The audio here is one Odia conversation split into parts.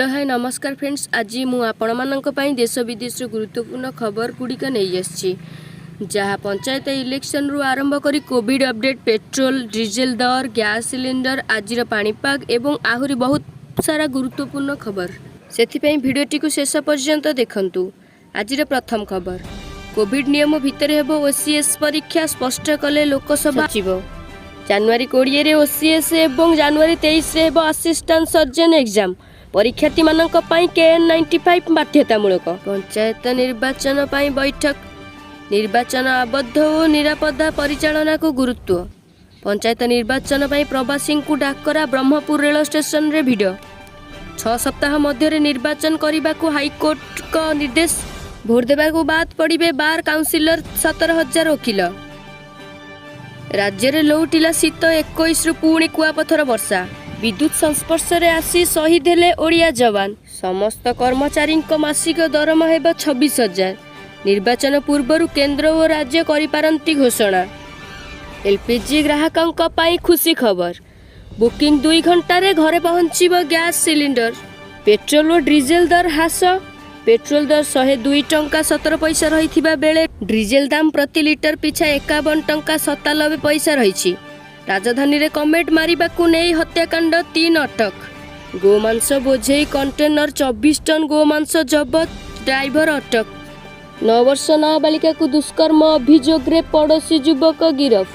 ହ୍ୟାଲୋ, ହାଇ, ନମସ୍କାର ଫ୍ରେଣ୍ଡସ୍। ଆଜି ମୁଁ ଆପଣମାନଙ୍କ ପାଇଁ ଦେଶ ବିଦେଶର ଗୁରୁତ୍ୱପୂର୍ଣ୍ଣ ଖବର ଗୁଡ଼ିକ ନେଇ ଆସିଛି, ଯାହା ପଞ୍ଚାୟତ ଇଲେକ୍ସନରୁ ଆରମ୍ଭ କରି କୋଭିଡ଼ ଅପଡେଟ୍, ପେଟ୍ରୋଲ ଡିଜେଲ ଦର, ଗ୍ୟାସ୍ ସିଲିଣ୍ଡର, ଆଜିର ପାଣିପାଗ ଏବଂ ଆହୁରି ବହୁତ ସାରା ଗୁରୁତ୍ୱପୂର୍ଣ୍ଣ ଖବର। ସେଥିପାଇଁ ଭିଡ଼ିଓଟିକୁ ଶେଷ ପର୍ଯ୍ୟନ୍ତ ଦେଖନ୍ତୁ। ଆଜିର ପ୍ରଥମ ଖବର, କୋଭିଡ଼ ନିୟମ ଭିତରେ ହେବ ଓସିଏସ୍ ପରୀକ୍ଷା, ସ୍ପଷ୍ଟ କଲେ ଲୋକସେବା ସଚିବ। ଜାନୁଆରୀ 20ରେ ଓସିଏସ୍ ଏବଂ ଜାନୁଆରୀ 23ରେ ହେବ ଆସିଷ୍ଟାଣ୍ଟ ସର୍ଜନ ଏକ୍ଜାମ। ପରୀକ୍ଷାର୍ଥୀମାନଙ୍କ ପାଇଁ କେଏନ୍ 95 ବାଧ୍ୟତାମୂଳକ। ପଞ୍ଚାୟତ ନିର୍ବାଚନ ପାଇଁ ବୈଠକ। ନିର୍ବାଚନ ଅବାଧ ଓ ନିରାପଦ ପରିଚାଳନାକୁ ଗୁରୁତ୍ୱ। ପଞ୍ଚାୟତ ନିର୍ବାଚନ ପାଇଁ ପ୍ରବାସୀଙ୍କୁ ଡାକରା। ବ୍ରହ୍ମପୁର ରେଳ ଷ୍ଟେସନରେ ଭିଡ଼। 6 ସପ୍ତାହ ମଧ୍ୟରେ ନିର୍ବାଚନ କରିବାକୁ ହାଇକୋର୍ଟଙ୍କ ନିର୍ଦ୍ଦେଶ। ଭୋଟ ଦେବାକୁ ବାଦ୍ ପଡ଼ିବେ ବାର୍ କାଉନସିଲର, 17,000 ଓକିଲ। ରାଜ୍ୟରେ ଲେଉଟିଲା ଶୀତ। 21ରୁ ପୁଣି କୁଆପଥର ବର୍ଷା। ବିଦ୍ୟୁତ ସଂସ୍ପର୍ଶରେ ଆସି ଶହୀଦ ହେଲେ ଓଡ଼ିଆ ଯବାନ। ସମସ୍ତ କର୍ମଚାରୀଙ୍କ ମାସିକ ଦରମା ହେବ 26,000। ନିର୍ବାଚନ ପୂର୍ବରୁ କେନ୍ଦ୍ର ଓ ରାଜ୍ୟ କରିପାରନ୍ତି ଘୋଷଣା। ଏଲ୍ପିଜି ଗ୍ରାହକଙ୍କ ପାଇଁ ଖୁସି ଖବର। ବୁକିଂ 2 ଘଣ୍ଟାରେ ଘରେ ପହଞ୍ଚିବ ଗ୍ୟାସ୍ ସିଲିଣ୍ଡର। ପେଟ୍ରୋଲ ଓ ଡିଜେଲ ଦର ହ୍ରାସ। ପେଟ୍ରୋଲ ଦର 102 ଟଙ୍କା 17 ପଇସା ରହିଥିବା ବେଳେ ଡିଜେଲ ଦାମ ପ୍ରତି ଲିଟର ପିଛା 51 ଟଙ୍କା 97 ପଇସା ରହିଛି। ରାଜଧାନୀରେ କମେଣ୍ଟ ମାରିବାକୁ ନେଇ ହତ୍ୟାକାଣ୍ଡ, ତିନି ଅଟକ। ଗୋମାଂସ ବୋଝେଇ କଣ୍ଟେନର, 24 ଟନ୍ ଗୋମାଂସ ଜବତ, ଡ୍ରାଇଭର ଅଟକ। 9 ବର୍ଷ ନାବାଳିକାକୁ ଦୁଷ୍କର୍ମ ଅଭିଯୋଗରେ ପଡ଼ୋଶୀ ଯୁବକ ଗିରଫ।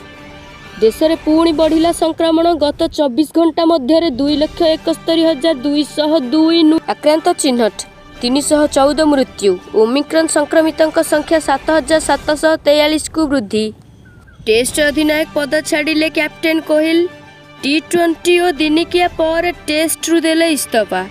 ଦେଶରେ ପୁଣି ବଢ଼ିଲା ସଂକ୍ରମଣ। ଗତ 24 ଘଣ୍ଟା ମଧ୍ୟରେ 2,71,202 ନୂଆ ଆକ୍ରାନ୍ତ ଚିହ୍ନଟ, 314 ମୃତ୍ୟୁ। ଓମିକ୍ରନ୍ ସଂକ୍ରମିତଙ୍କ ସଂଖ୍ୟା 7743କୁ ବୃଦ୍ଧି। ଟେଷ୍ଟ ଅଧିନାୟକ ପଦ ଛାଡ଼ିଲେ କ୍ୟାପ୍ଟେନ୍ କୋହଲି। ଟି-20 ଓ ଦିନିକିଆ ପରେ ଟେଷ୍ଟରୁ ଦେଲେ ଇସ୍ତଫା।